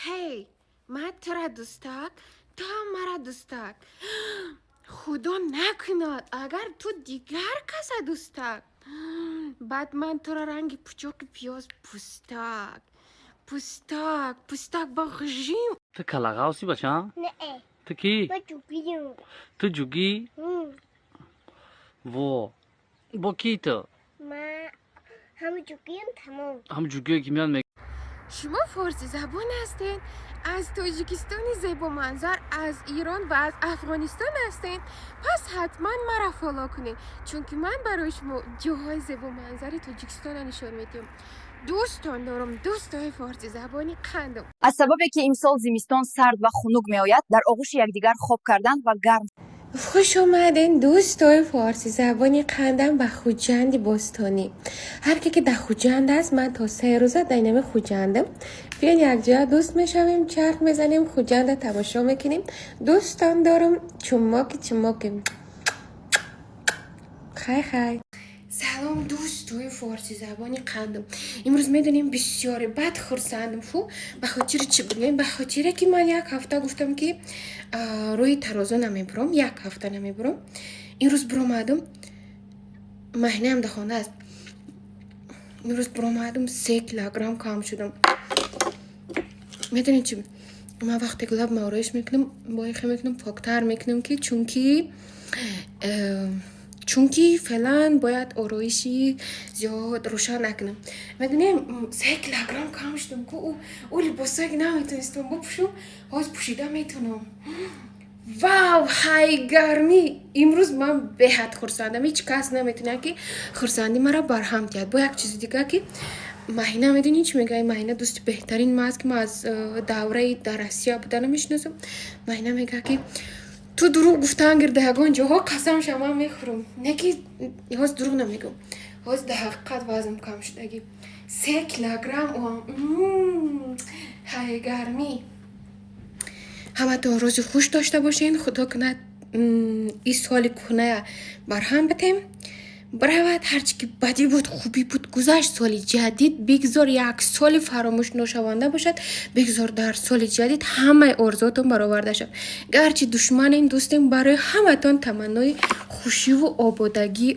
Ҳей, ман тура дӯстак, ту ҳам мара дӯстак. Худо накунад, агар ту дигар каса дӯстак, баъд ман тура ранги пучоқи пиёз пӯстак, пӯстак, пӯстак ба ғижим. Ту калағавси, бача? Не. Ту кӣ? Ма ҷугиюм. Ту ҷугӣ? Во, бо кӣ ту? Ма ҳама ҷугиюм, тамом. Ҳам ҷугие ки меяд. Шумо форсизабон ҳастед, аз Тоҷикистони зебоманзар, аз Ирон ва аз Афғонистон ҳастед, пас ҳатман маро follow кунед, чунки ман барои шумо ҷоҳои зебоманзари Тоҷикистонро нишон медиҳам. Дӯстон дорам, дӯстои форсизабони қандам. Аз сабабе ки имсол зимистон сард ва хунук меояд, дар оғӯши якдигар хоб кардан ва гарм Хуш омаден, дӯстои форсизабони қандам, ба Хуҷанди бостонӣ. Ҳар ке ки дар Хуҷанд аст, ман то 3 рӯза дар инами Хуҷандам. Биён, якҷоя дӯст мешавем, чарх мезанем, Хуҷанда тамошо мекунем. Дӯстон дорам. Чумоки чумоки, хай хай. Салом, дӯстои форсизабони қандам. Имрӯз медонем, бисёре бад хурсандам. Фу, ба хотири чӣ бигӯем? Ба хотире ки ман як ҳафта гуфтам, ки рӯи тарозу намебурам, як ҳафта намебурам. Имрӯз буромадам, маҳинаам дар хона аст. Имрӯз буромадам, 3 килограмм кам шудам. Медонед чӣ? Ман вақте ки лаб ороиш мекунам, боихе мекунам, поктар мекунам, ки чунки феълан бояд ороиши зиёд рӯшан накунам. Медонем, 3 килограмм кам шудам ку. Ӯ либосое ки наметонистам бупӯшам, ҳоз пӯшида метавонам. Вау, ҳай гармӣ! Имрӯз ман беҳад хурсандам. Ҳеҷ кас наметавонад, ки хурсандӣ маро барҳам диҳад. Бо як чизи дига, ки Маҳина, медонӣ чӣ мегӯяд? Маҳина дӯсти беҳтарин ма аст, ки ман аз давраи дар Россия будана мешиносам. Маҳина мегӯяд, ки ту дурӯғ гуфтан гирда, ягон ҷоҳо қасамша ман мехӯрам. Не ки ҳоз дурӯғ намегӯм, ҳоз дар ҳақиқат вазнам кам шудагӣ, 3 килограмм. Ҳай гармӣ! Ҳаматон рӯзи хуш дошта бошен. Худо кунад, ин соли кӯҳная барҳам битем, биравад. Ҳарчи ки бадӣ буд, хубӣ буд, гузашт. Соли ҷадид бигзор як соли фаромӯш ношаванда бошад. Бигзор дар соли ҷадид ҳамаи орзуотон бароварда шавад. Гарчи душманем, дӯстем, барои ҳаматон таманнои хушиву ободагӣ.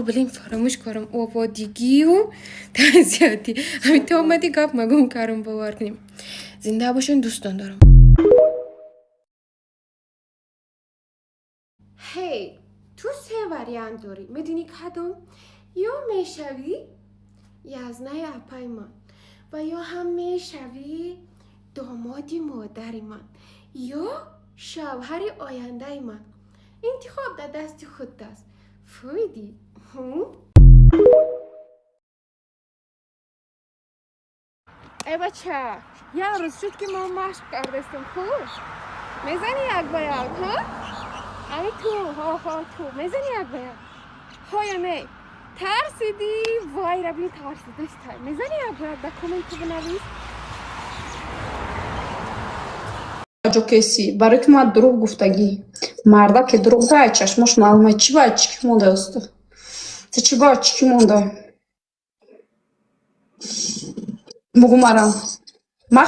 Блин, фаромӯш кардам. Ободигию тансиҳатӣ. Ҳамин то омади, гап магум кардам, бовар кунем. Зинда бошен, дӯстон дорам. Ҳей, ту се вариант дорӣ, медонӣ кадом? Ё мешавӣ язнаи апаи ман, ва ё ҳам мешавӣ домоди модари ман, ё шавҳари ояндаи ман. Интихоб дар дасти худ аст. Фӯйдӣ. Э бача, як рӯз шуд, ки мо машқ кардастем. Хуб мезанӣ як ба як? Ҳа, ами ту, ҳо ҳо, ту мезанӣ як ба як, ҳо ё не? Тарсидӣ? Вай, раби, тарсидастай. Мезанӣ як ба як? Дар комменту бинавис. Ҷокеси барои ки ман дурӯғ гуфтагӣ. Марда ки дурӯғ гӯяд, чашмош маълума. Чӣ бояд чӣ ки монда уста? Ту чӣ бояд чӣ ки монда? Бугӯ мара. Ман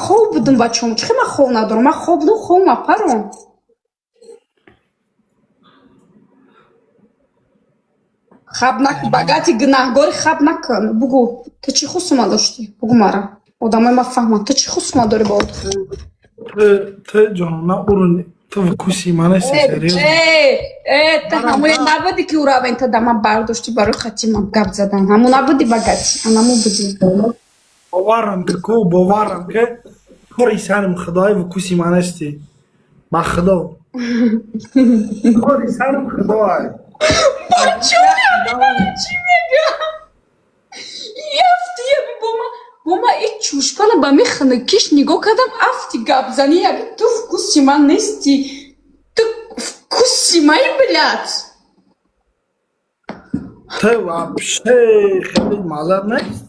хоб будум, бачаҳом. Чӣ хел ман хоб надорам? Ман хоб будум, хобам апарон. Хаб накун, багати гунаҳгори, хаб накун. Бугӯ, ту чӣ хусума доштӣ? Бугӯ мара. Одамои ман фаҳманд. Ту чӣ хусума дорӣ бо Ту ҷонона урун, ту вкуси ман ҳасти, серьёзно. Э, ту ҳамоне набудӣ, ки ӯ равента да ман бардоштӣ барои хати ман гап задан. Ҳамон набудӣ, багати? Анамон будӣ. Боварам ки ку, боварам ки пури сарим худои, вкуси ман ҳасти. Ба худо. Пури сарим худой. Чӣ мегӯям? Яфти яби бо ма и чушпана ба механа киш нигоҳ кардам, афти гапзанӣ яби ту вкуси ман нести. Ту вкуси маи, блядь. Ту вообще хеле маззат нест.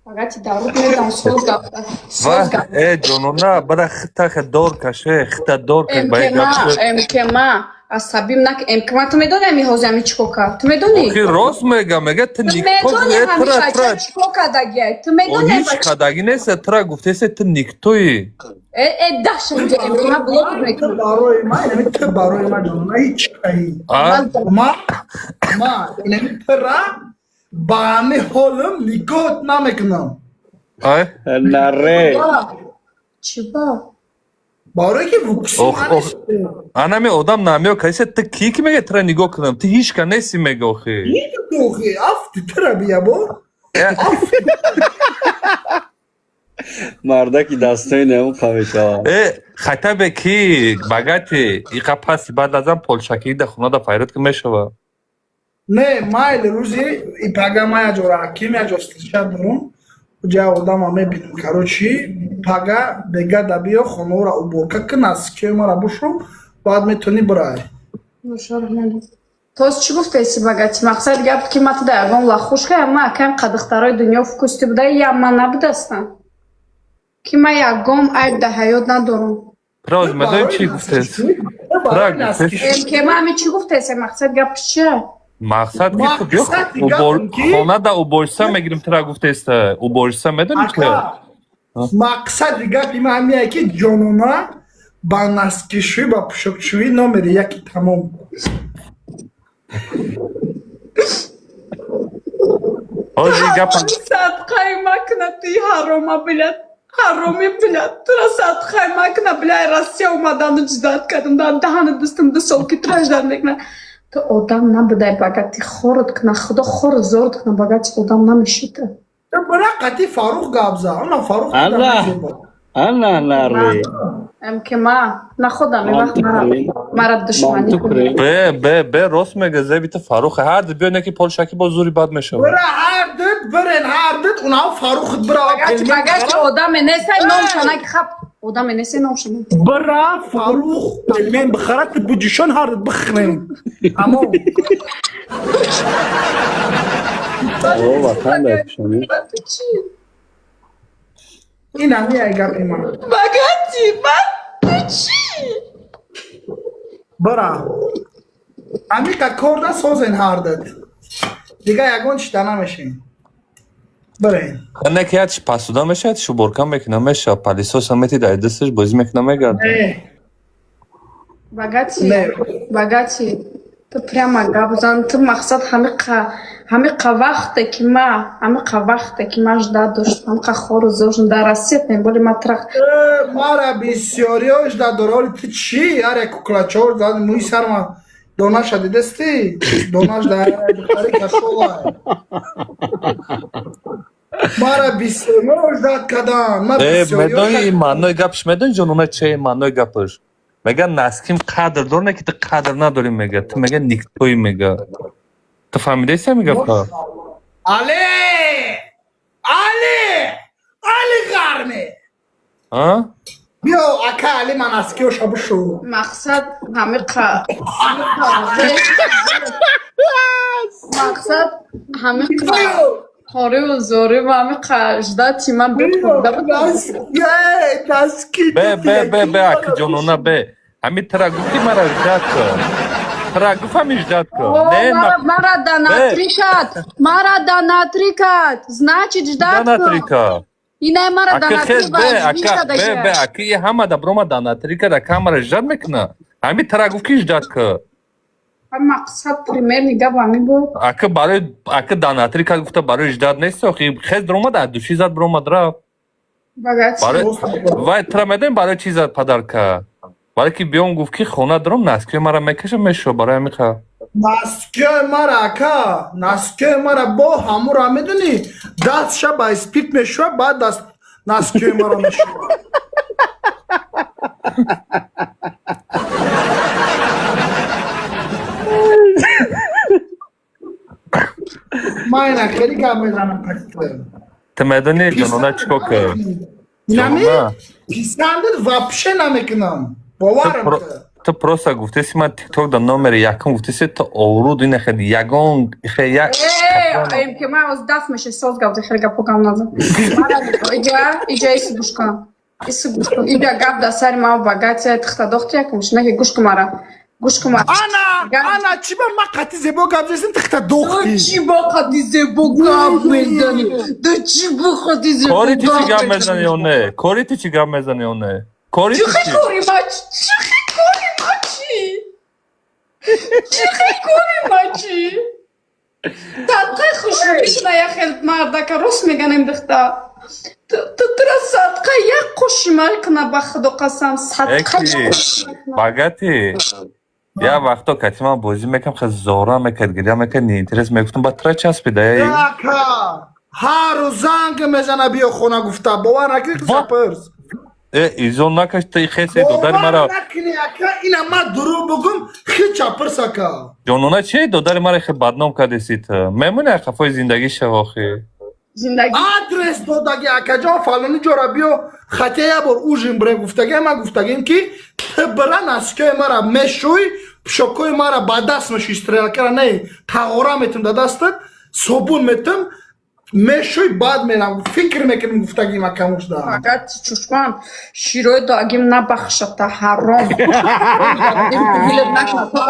Багати даруд медам, соз гап. Соз гап. Э, ҷонона, бара хита дор каше, хита дор каш ба як МКМА, гап. МКМА. Асабим нак МК ма, ту медони ами ҳози ами чӣ кор кард? Ту медони? Охи, рост мега, мега ту Ту никто. медони ҳами Тра бача тра чӣ кор кардагиай? Ту О медони ҳеҷ бача? кадаги нест, тра гуфтесе, ту никтои. Э, э, дашам ҷа МК ма блок Ту мекунам. барои ман, инами ту барои ман, ҷонона, ҳеҷ каи. А Ма инами тура ба ҳами ҳолам нигоҳ намекунам. Ай. Наре. Чӣ ба? Барое ки вкуси Ох, ман ох. нест. Анами одам намеё касе, ту кӣ ки мега тра нигоҳ кунам, ту ҳеҷ ка нести, мега охи. Охи, афти, тура бия бо. Мардаки дастои намуқа мешавад. Э, хатабе ки багати иқа паси баъд аз ан полшакӣ да хона да файрод ки мешава. Не, майли, рӯзи и пага ма яҷора ҳаким, яҷо встреча дорум, ҷа одама мебинем. Короче, пага бега да биё, хонаро уборка кун, носкиҳои мара бушу, баъд метавонӣ бирай. Тоз чӣ гуфтаеси, багати? Мақсад гап ки ма туда ягон лахушка, ма акам қадихтарои дунё вкусти буда, я ма набудастам. Ки ма ягон айб да ҳаёт надорам. Тра медонӣ чӣ гуфтес? Тра гуфтес. МК ма ами чӣ гуфтаеси? Мақсад гап чия? Мақсад ки ту биё. Мақсади гапам ки- Хона да уборщица мегирим, тра гуфтеста. Уборщица медонӣ ки? Ака, мақсади гапи ман ҳамие ки ҷонона ба носкишӯӣ, ба пӯшокшӯӣ номери яки, тамом. Ҳозир гапа. Садқаи макна, туи ҳарома, блядь. Ҳароми, блядь. Тура садқаи макна, блядь. Россия омадану ждать кардам. Дар даҳани дустам 2 сол ки тура ждать мекунам. Ту одам набудай, багати, хорот кна. Худо хорот зорот кна, багати, одам намешита. Ту бира қати Фарух гап за, ана Фарух. Ана. Ана наре. МК ма находам вақт мара душманӣ. Бе, бе, бе, рост мега, зеби ту Фарух ҳар ду биё, неки полшакӣ бо зури бад мешава. Бира ҳардут бирен, ҳардут унао Фарухт бира. Багати, одаме нестай, номшана хап, одаме нестай, номшана. Бира Фарух пельмен бихара, ту буҷишон, ҳардут бихӯрем, тамом. О, ватан дар пешонӣ. Ин ҳамияи гапи ман. Багати, ман ту чӣ? Бира ҳамиқа корда созен, ҳардут дига ягон чита намешем, бирен. Не ки ятш пасуда мешавад, уборка мекуна мешава, пылесоса мети дар дасташ, бозӣ мекуна, мегарда. Не. Багати. Не. Багати, ту прямо гап зан. Ту мақсад ҳамиқа вақте ки ма, ҳамиқа вақте ки ма ждать доштам, ҳамиқа хору зор шудам дар Россия, тем более ма трах. Э, мара бисёриёш да дороли, ту чӣ? Ҳар як куклачор зад мӯи сарма донаша дидасти, донаш дар духтари кашола. Мара бисёриёш дад кадан, ма Э, бисёриёш. Медони маънои гапш, медони, ҷонона, че маънои гапаш? Мега носким қадр дор, не ки ту қадр надорӣ, мега ту, мега никтои, мега ту фаҳмидаси ҳами гапа? Али, Али, Али Ғарме. А. Биё, ака Али, ман носкиёша бишу. Мақсад ҳамиқа, мақсад ҳамиқа хориву зорӣ ва ҳамиқа ждати ман бихӯрда будам. Носки. Бе, бе, бе, бе, аки ҷонона, бе, ҳами тра гуфти мара ждать кар, тра гуфт ҳами ждать кар. О, Не. Мара данатри кад, мара данатри кад, значит, ждать. Данатри кар. Инай мара ака данатри. Хез, бе, ака, бе, бе, аки ҳама да брома данатри кар, ака ҳамара ждать мекуна, ҳами тра гуфт ки ждать кар. Мақсад примерно гап ҳамин буд. Ака, барои ака данатри кар гуфта, барои ждать нест, охи хез дромад, аз души зад, бромад, рафт. Багати. Барои вай тра медонӣ барои чӣ зад подарка? Барои ки биём гуфт ки хона дорам, носкиҳои мара мекаша, мешо, барои ҳамиқа. Носкиёи мара, ака, носкиёи мара бо ҳамура медонӣ, дастша ба спирт мешӯя, баъд даст носкиёи мара мешӯя. Ман ина хеле гап мезанам пакта. Ту медонӣ, ҷонона, чӣ кор кард? Инами Ҷонона. писандат вообще намекунам, Ту боварам. Ту просто гуфтеси, ман тикток да номери якум гуфтеси, ту овруд ина хел ягон хел як. Э, МК ма оз даф меше, соз гап, хеле гапо гап назан. Мара иҷа, иҷа иси гӯш кун. Иси гӯш кун. Иҷа гап да сари ма багати тихта дохти якум шина ки гӯш кун мара. Гӯш кун. Ана, ана, чӣ ба ма қати зебо гап зесим, тихта дохтӣ? Чӣ ба қати зебо гап мезанӣ? Ту чӣ ба қати зебо Кори ту чӣ гап гап мезанӣ мезанӣ? ё не? Кори ту чӣ гап мезанӣ ё не? Кори ту Чӣ чӣ? кори ма? Чӣ кори ма чӣ? Чӣ кори ма чӣ? Садқаи хушрӯишна я хел мардака рост меганем, духта. Ту тура садқа як қошима кна, ба худо қасам, садқа. Эки, багати. Я вақто кати ман бозӣ мекардам, хел зора мекард, гиря мекард, неинтерес мегуфтам, ба тура часпида, эй. Ака, ҳар рӯз занг мезана, биё хона гуфта, бовар накунӣ, қизапирс. Э, изон накаш, ту хесе додари Бовар мара. накунӣ, ака, ина ма дурӯғ бугум, хича пирс, ака. Ҷонона чи додари мара хе бадном кардеси ту? Мемони қафои зиндагӣ шав охи. Зиндагӣ. Адрес додаги, акаҷон, фалони ҷора биё, хатя як бор ужин бирем гуфтагим. Ман гуфтагим, ки ту бира, носки ҳои мара мешӯй, пӯшокҳои мара ба даст мешӯй, стрелка ра не, тағора метум да дастат, собун метум, мешӯй, баъд мерам, фикр мекунем гуфтагим, акамушда. Агар чушман широи дагим набахшата, ҳаром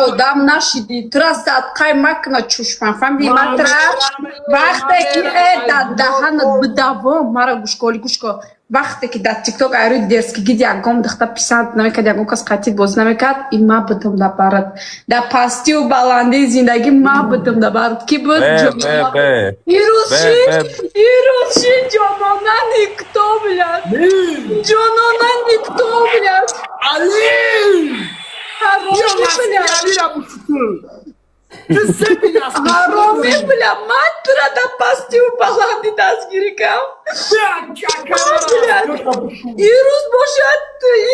одам нашиди, тура садқай макна, чушман, фаҳмиди? Матра вақте ки э дар даҳанат бидаво, мара гӯшколи гӯшко, вақте ки дар Тикток айрӯи дерски гид, ягон духта писанд намекард, ягон кас қатӣ бозӣ намекард, и ма будам дар барат, дар пастию баландии зиндагӣ ма будам дар барат. Ки буд? Бе, бе, бе. Ирӯз Бе, ши бе. Ирӯз ши, ҷонона никто, блядь, ҷонона никто, блядь. Али. Ҳароми, блядь. Алира бушуту. Ту себи. Ҳароми, бля, ман тура дар пастию баландӣ дастгирӣ кардам. Ирӯз бошад,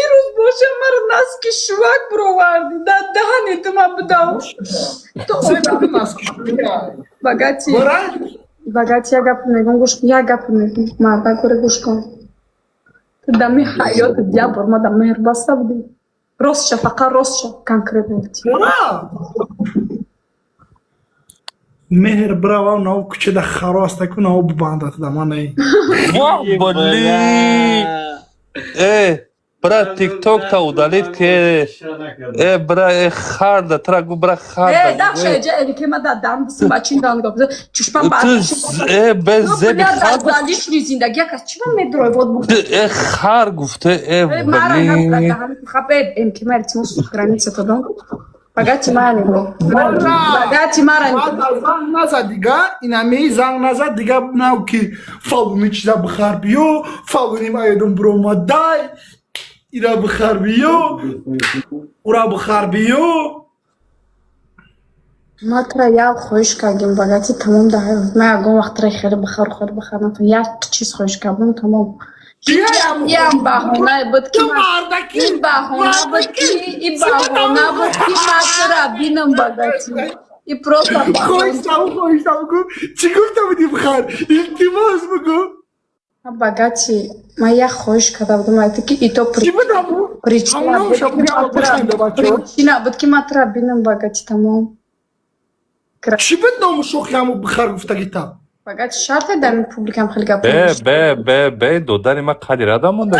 ирӯз бошад, маро носки шувак бировардӣ, дар даҳани ту ман будам. Ту багати, багати, як гап мегӯм, гӯш, як гап мегӯм, марда гӯре, гӯш кун. Ту дами ҳаётат як бор ма дар меҳр баста будӣ? Ростша, фақат ростша, конкретно гуфтӣ. Меҳр бирава, нав кӯчада харо аста ку, нав бибандад да ман. Вах, блин! Э, брат, тикток та удалить ке. Э, бра, э, харда, тра гу, бра, Э, харда. дахша эҷа элике ма дар дам бисим бачин дан гап чушпан ба. Ту э, без зеби хар. Дар личный зиндагӣ як аз чима медрой вот бу. Ту э хар гуфте, э, Мара блин. хабе МК ма, илтимос, граница тадон. Багати мара нигоҳ. Багати мара нигоҳ. Занг назад дига, инамеи занг назад дига, нав ки фалони чиза бихар биё, фалони маёдум биромадай, ира бихар биё, ура бихар биё. Ма тура як хоҳиш кардем, багати, тамом, дар ҳаёт. Ма ягон вақт тура хеле бихар, хеле бихар накун. Як чиз хоҳиш кардам, тамом. Ям баҳона буд ки ин баҳона буд ки, ин баҳона буд ки ма тура бинам, багати. И просто Хоҳиштам, хоҳиштам бугӯ, чӣ гуфта будӣ, бихар, илтимос, бугӯ. Багати, ма як хоҳиш карда будам, айта ки ито Чӣ будам? причина буд ки ма тура, причина буд ки ма тура бинам, багати, тамом. Чӣ буд ному шохи ҳаму бихар гуфтагита? Багати, шарте дар ин публикам хеле гап. Бе, бе, бе, бе, додари ма қадирада монда.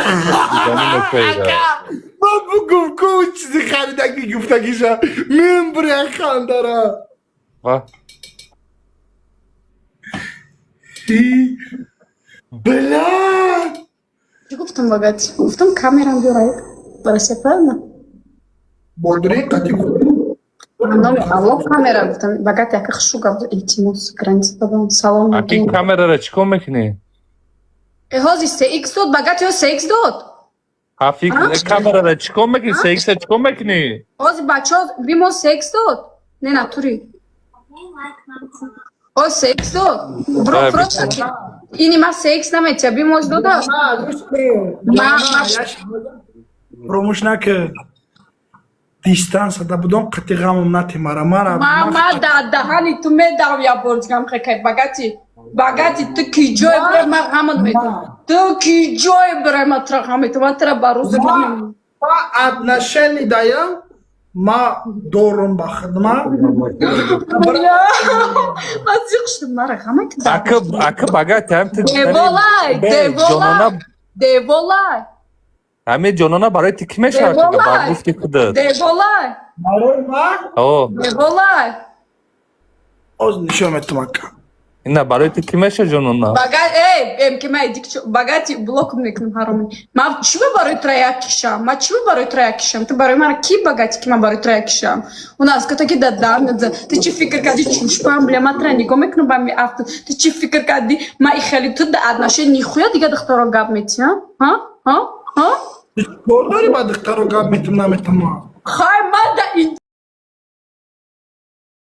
Ман бугум ку, чизи харидаги гуфтагиша мембуря хандара. Ва. Бля! Чӣ гуфтам, багати? Гуфтам, камерам биёрай. Барася, правильно? Бодри қати. Номи Аллоҳ, камера гуфтам. Багати, яка хушу гап, илтимос, граница дадам. Салом. Аки, камерара чӣ кор мекунӣ? Э, ҳози 3x дод, багати, ҳози 3x дод. Ҳафик, камерара чӣ кор мекунӣ? 3x чӣ кор мекунӣ? Ҳози бачаҳо бимо 3x дод. Не, натури. Ҳози 3x дод. Бро, просто ини ма 3x наметия, бимоз дода. Фаромӯш накун, дистанса да будом, қати ғамам натемара мара. Ма дар даҳани ту медам, як бор дигам хекай, багати. Багати, ту ки ҷой бирай, ман ғамат медам. Ту ки ҷой бирай, ман тура ғам метам, ман тура ба рӯзи Ма отношение даям, ма дорум ба хидма. Ман зиқ шудам, мара ғамат. Ака, ака, багати, ҳам ту Деволай, деволай, деволай. Ҳамин ҷонона барои ту кӣ мешавад? Деволай. Ба гуфти худат. Деволай. Барои ман. О. Деволай. Оз нишон метам, ака. Ина, барои ту кӣ меша ҷонона? Багат, эй, эм ки ман дик багати блок мекунам, ҳаромӣ. Ман чӣ ба барои тра як кишам? Ман чӣ ба барои тра як кишам? Ту барои мара ки багати, ки ман барои тра як кишам? У нас ки дадам, ту чӣ фикр кардӣ, чушпам, бля, ман тра нигоҳ мекунам ба ми афт. Ту чӣ фикр кардӣ? Ман и хеле ту да отношения нихуя дига духтаро гап метӣ, ҳа? Ҳа? Ҳа? Ҳа? Кор дорӣ ба духтаро гап метам, наметам? Хай, ман да.